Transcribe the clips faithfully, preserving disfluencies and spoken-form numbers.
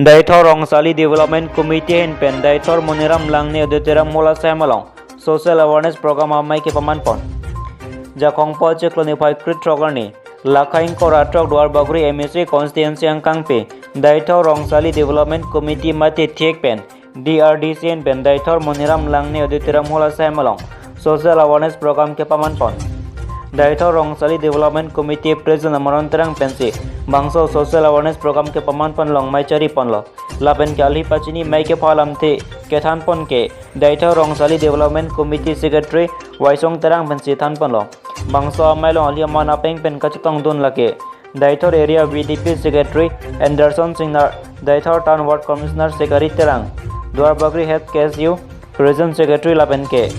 Deithor Rongsali Development Committee ahin pen Deithor Moniram Langne Auditorium Hall asai along social awareness program amei kepaman pon. Jakhong Pol chiklo niphai kre-throk arni, Lakha ingkoi ra throk Duarbagori M A C constituency angkangpi Deithor Rongsali Development Committee mate thik pen D R D C ahin pen Deithor Moniram Langne Auditorium Hall asai along social awareness program kepaman pon. Deithor Rongsali Development Committee President Amaron Terang pensi bangso social awareness program kepaman pon along mei chari ponlo. Lapen ke alhi pachini mei kepha alamthe kethan pon ke Deithor Rongsali Development Committee Secretary Waisong Terang pensi than ponlo. Bangso amei along alhi aman apeng pen kachetongdun lake Deithor Area V D P Secretary Anderson Singnar, Deithor Town Ward Commissioner Sekari Terang, Duarbagori Head K S U President Secretary lapen ke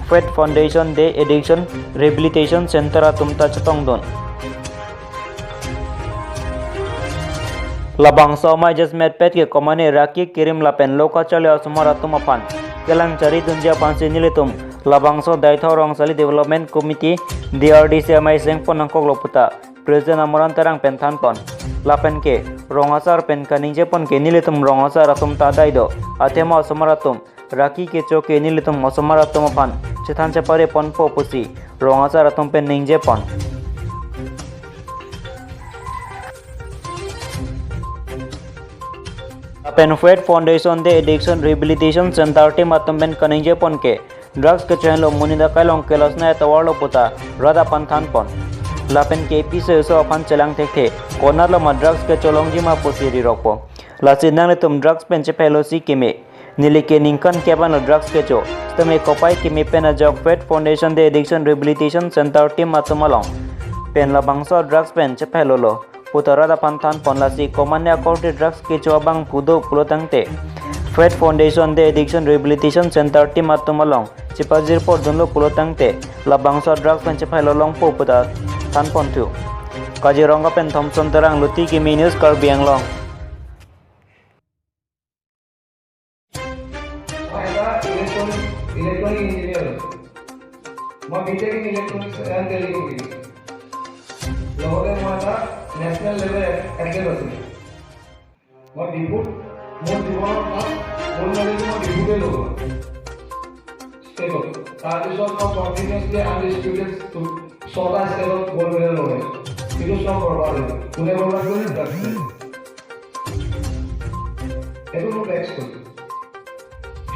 Faith Foundation de Addiction Rehabilitation Center atum ta chetongdun. Labangso amei jasemet pet ke komatne raki kirim lapen lo kacharli asomar atum aphan kelang charidunji aphansi nelitum labangso Deithor Rongsali Development Committee D R D C amei seng pon nangkoklo puta President Amaron Terang pen than pon. Lapen ke rong asar pen kaningje pon ke nelitum rong asar atum ta dai do. Athema asomar atum raki kecho ke nelitum asomar atum aphan chethan chepare ponpo pusi rong asar atum pen ningje pon. Lapen Faith Foundation de Addiction Rehabilitation Center team atum pen kaningje pon ke drugs kecho henlo monit akai along kelosna atovarlo puta rat aphan than pon. Lapen ke piso eso aphan chelang thekthe, konatlo ma drugs kecho longji ma pusi rirokpo. Lasi nanglitum drugs pen chephelosi keme. Neli ke ningkan kep anlo drugs kecho. Sitame kopai keme pen ajok Faith Foundation de Addiction Rehabilitation Center team atum along pen labangso drugs pen chephelolo puta rat aphan than pon. Lasi komatne akorte drugs kecho abang pu do pulo tangte Faith Foundation de Addiction Rehabilitation Center team atum along chepajir pordunlo pulo tangte labangso drugs pen chephelo longpo puta than ponthu. Kaziranga pen Thompson Terang, Luti Kimi News, Karbi Anglong. মই এটা electronic, electronic engineer হয়। মই B tech in electronics and telecommunication. লগতে মই এটা national level athlete আছিলোঁ। মই ডিফুত, মোৰ জীৱনৰ ফাৰ্ষ্ট গ'ল্ড মেডেলটো মই ডিফুতে ল'লোঁ ষ্টেটত। তাৰপিছত মই কণ্টিনিউৱাছলি আণ্ডাৰ ষ্টুডেণ্টছ ছটা ষ্টেটত গ'ল্ড মেডেল ল'লোঁ। কিন্তু চব বৰবাদ হৈ গ'ল। কোনে বৰবাদ কৰিলে? ড্ৰাগছে। এইটো মোৰ বেক ষ্টৰী।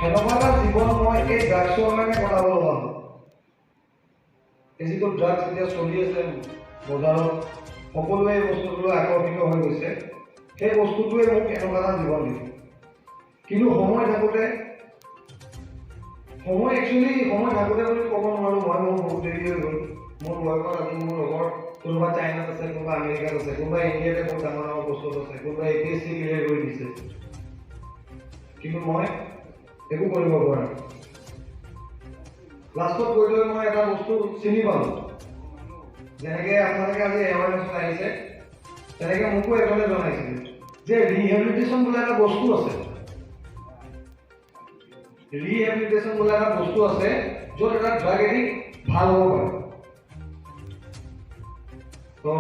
সেনেকুৱা এটা জীৱন মই এই ড্ৰাগছৰ কাৰণে কটাব লগা হ'ল। এই যিটো ড্ৰাগছ এতিয়া চলি আছে বজাৰত, সকলোৱে এই বস্তুটোলৈ আকৰ্ষিত হৈ গৈছে, সেই বস্তুটোৱে মোক এনেকুৱা এটা জীৱন দিলে। কিন্তু সময় থাকোঁতে, সময় একচুৱেলি সময় থাকোঁতে বুলি ক'ব নোৱাৰোঁ। মই মোৰ বহুত দেৰি হৈ গ'ল। মোৰ বয়সত আজি মোৰ লগৰ কোনোবা চাইনাত আছে, কোনোবা আমেৰিকাত আছে, কোনোবা ইণ্ডিয়াতে বহুত ডাঙৰ ডাঙৰ পোষ্টত আছে, কোনোবা A P S C clear কৰি দিছে, কিন্তু মই একো কৰিব পৰা নাই। লাষ্টত গৈ লৈ মই এটা বস্তু চিনি পালোঁ, যেনেকে আপোনালোকে আজি এৱাৰনেছত আহিছে, তেনেকে মোকো এজনে জনাইছিলে যে ৰিহেবিলিটেশ্যন বোলা এটা বস্তু আছে। ৰিহেবিলিটেশ্যন বোলা এটা বস্তু আছে, য'ত এটা ড্ৰাগ এডিক্ট ভাল হ'ব পাৰে। তো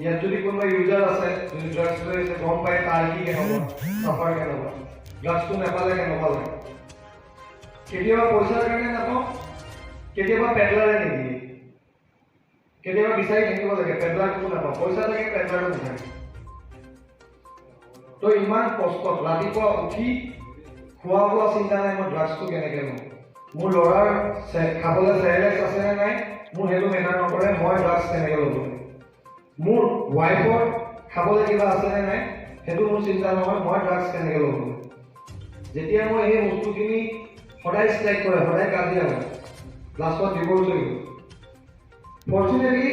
ইয়াত যদি কোনোবা ইউজাৰ আছে, যদি ড্ৰাগছ লৈ আছে, গম পায় তাৰ কি কেনেকুৱা, ছাফাৰ কেনেকুৱা, ড্ৰাগছটো নাপালে কেনেকুৱা লাগে। কেতিয়াবা পইচাৰ কাৰণে নাপাওঁ, কেতিয়াবা পেডলাৰে নিদিয়ে, কেতিয়াবা বিচাৰি থাকিব লাগে, পেডলাৰটো নাপাওঁ, পইচা থাকে, পেডলাৰটো নাথাকে। তো ইমান কষ্টত ৰাতিপুৱা উঠি খোৱা বোৱা চিন্তা নাই, মই ড্ৰাগছটো কেনেকে লওঁ, মোৰ ল'ৰাৰ চে-, খাবলৈ চেৰেলেক্স আছে নে নাই, মোৰ সেইটো মেটাৰ নকৰে, মই ড্ৰাগছ কেনেকে ল'ব লাগে। মোৰ ৱাইফৰ খাবলৈ কিবা আছে নে নাই, সেইটো মোৰ চিন্তা নহয়, মই ড্ৰাগছ কেনেকে ল'ব লাগে। যেতিয়া মই সেই বস্তুখিনি সদায় ষ্ট্ৰাইক কৰে, সদায় কাজিয়া হয়, লাষ্টত ডিভ'ৰ্চ হৈ গ'ল। ফৰ্চুনেটলি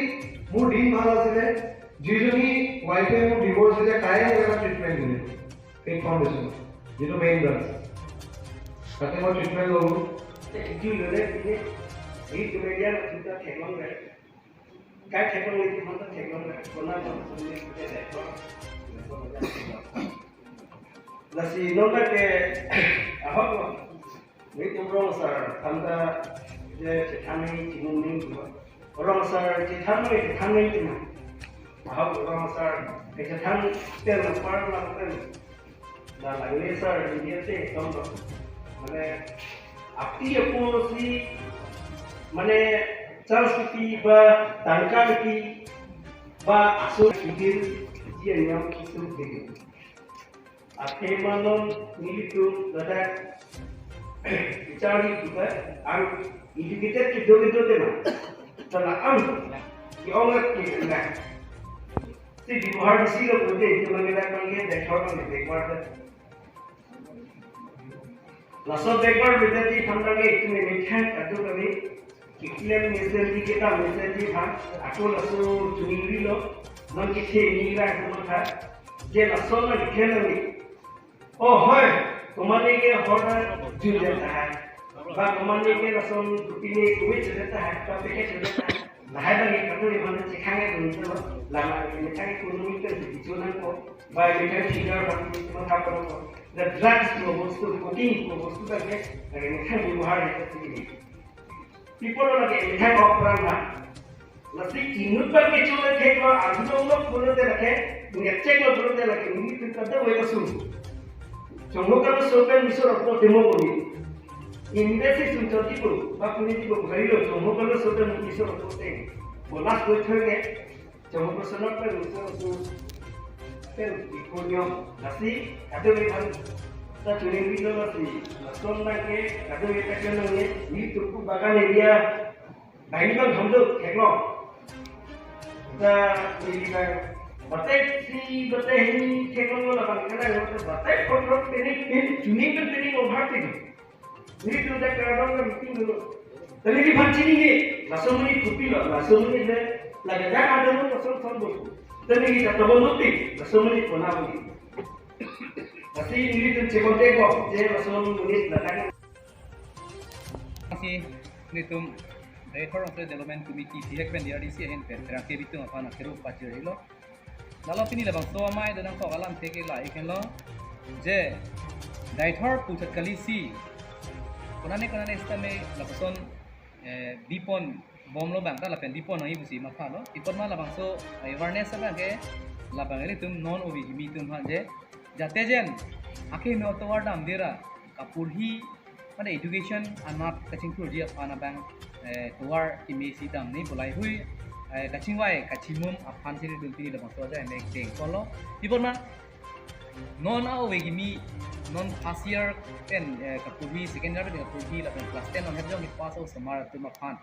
মোৰ দিন ভাল আছিলে, যিজনী ৱাইফে মোৰ ডিভ'ৰ্চ দিলে, তাইয়ে মোক এটা ট্ৰিটমেণ্ট দিলে, ফেইথ ফাউণ্ডেশ্যনত, যিটো মেইন ব্ৰাঞ্চ, তাতে মই ট্ৰিটমেণ্ট ল'লোঁ। Itu lo deh, ini, ini kemudian kita teknologi, kayak teknologi, mata teknologi, pernah mau sendiri kita teknologi. Lasi non ta ke, ahok lo. Nelitum rong asar tangte chethan nangji, chiningje nangji. Rong asar chethan nangji, chethan nangji ma. Ahok rong asar, eh, chethan pen na par na pen. Lagile sir, India te ekdom, mane, apti apo si, mane, chance kipi ba tangka kipi ba aso kidir ji anyam kisum kidir. Athema non nelitum ladak bichari juga ang educated kedo kedo tema. Tala ang ki-ong ke na. Si Dibrugarh D C lo pute itu mangketa mangke dekor mangke dekor te. Laso bekor bidati thamdang ke itu methang atu kami kiklem mesen di kita mesen di ha. Ako laso chuningri lo. Non kithe ni ra aku matha. Je laso na kiklem ni. Oh, hoi. Komatne ke horda jun jata hai. Ba komatne ke lason pine kuwe jata hai. Ba peke jata hai. Lahai bagi katu di mana cekang itu itu. Lama ini cekang ekonomi itu di juna ko. Ba ini kan tidak bagi cuma kapal ko. The drugs ko bostu, cocaine ko bostu kan ke. Lagi ini kan Dibrugarh itu sini. People lagi ini kan operan lah. Lasi inut bagi cuma cek lo, adu dong lo, bulu te lagi, ngecek lo, bulu te lagi, ini tu kata wai kasum. Chongho kalau sopen misur apa demo ko ni. Ini si sun choti ko, bak ini ko, gari lo, chongho kalau sopen misur apa te. Bolas ko thoi ke, chongho ko sonok pe misur apa te. Ikonyo, lasi, kado ni kan, ta chuning video lasi, lason na ke, kado ni kacang ni, ini tuku bagan area, Daini bang hamduk theklong. Da neli bang batai si batai hini theklong lo, labang kana lo, batai kontrol teni teni chuning kan teni overthink. Nelitum da kardom ka meeting dulu. Tadi di panci ni, lason ni kopi lo, lason ni le, lagi dah ada lo, lason son bos. Tadi kita tabon luti, lason ni kona ni. Lasi nelitum cek kontak ko, je lason ni datang. Si nelitum Deithor Rongsolit Development Committee, sihek pen D R D C ahin pen, terang ke bitung aphan akeru pachir hilo. Lalo pini labangso amei donang kok alam theke la ikenlo. Je, Deithor puchat kali si. Konane konane sitame lapuson, eh, bipon bomlo bang ta lapen bipon nangji pusi mathalo. Ipot ma labangso awareness abang ke labang ilitum non ove kimi atum aphan je. Jate jen, akeheno tovar damde ra, kaporhi, mane education anat kachingthurji aphan abang, eh, tovar kimi si damne pu lahaihui, eh, kachingvai, kachimum aphan si nelitum pini labangso ajai mek deng kolo. Ipot ma, non a-ove kimi, non first year pen, eh, kaporhi, second year pen kaporhi, lapen class ten non hep jong pass out osomar atum aphan.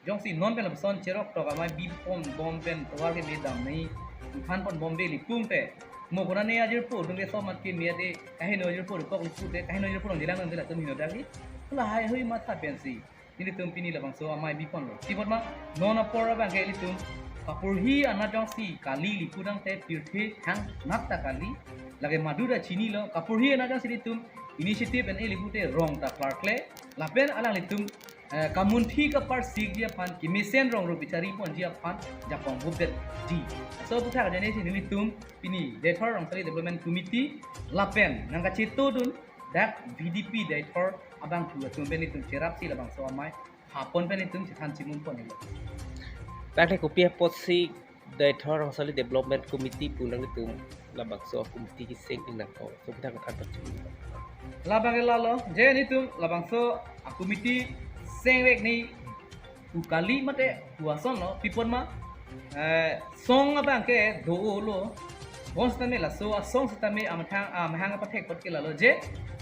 Jongsi non pen lapuson cherok tok amei bipon bom pen tovar keme damne, iphan pon bom be lipum pe. Mo konane ajirpo atum ke somat keme ade, kaheno ajirpo dokok lipu te, kaheno ajirpo nangjelang nangjelang atum heno dali. Lahaihui matha pensi nelitum pini labangso amei biponlo. Ipot ma, non apor abang ke ilitum kaporhi anat jongsi kali lipu tangte pirthe thangnat ta kali. Lake madu ta chinilo, kaporhi anat jongsi ilitum initiative en-e lipu te rong ta klarkle. Lapen alanglitum, eh, kamunthi kaparsikji aphan, kemesen rong ro bichari ponji aphan, jakong bubdet di. Laso aputhak ajane si nelitum pini Deithor Rongsolit Development Committee lapen nangkachetodun dak V D P Deithor abangphu atum pen nelitum cherap si labangso amei hapon pen nelitum chethan chimum ponlo. Dak le kopi apotsi Deithor Rongsolit Development Committee pu nanglitum labangso committee keseng nangkok. So kita kata terjadi. Labang ke lalo, je nelitum labangso a-committee sengvek ni pu kali mate pu asonlo, ipot ma, eh, song abang ke do-olo. Bonsitame laso asong sitame amahang, amahang apathek apot ke lalo je.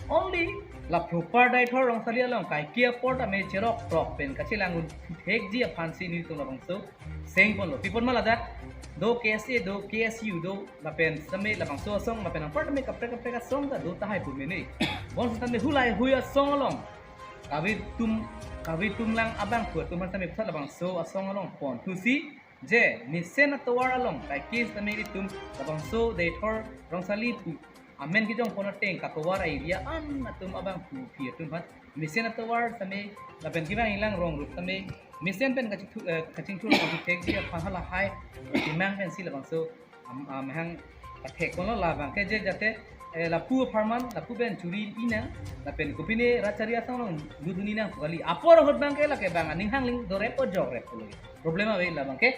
Only la proper Deithor Rongsolit along kaike apor tame cherok tok pen kachelang un thekji aphan si nelitum labangso seng ponlo. Ipot ma ladak do K S A, do K S U, do lapen sitame labangso asong, lapen anparta me kaprek kaprek asong ta do tahai pu mene. Bonsitame hu lahaihui asong along kavetum, kavetum lang abangphu atum aphan sitame pusat labangso asong along ponthusi je mesen atovar along kaike sitame ilitum labangso Deithor Rongsolit pu amen kejong pon ateng katovar area an atum abangphu aphi atum aphan mesen atovar sitame lapen kevang ilang rong rup sitame mesen pen kachingthur, eh, kachingthur kachingthekji aphan halahai kemang pensi labangso am-, amahang kathek ponlo. Labang ke je jate, eh, lapu apharman, lapu pen churi inang, lapen kopine rat chari asong along ludun inang pu kali. Apor ahut abang ke lake bang aning hangling dorep o jokrep pulo. Problem ave labang ke.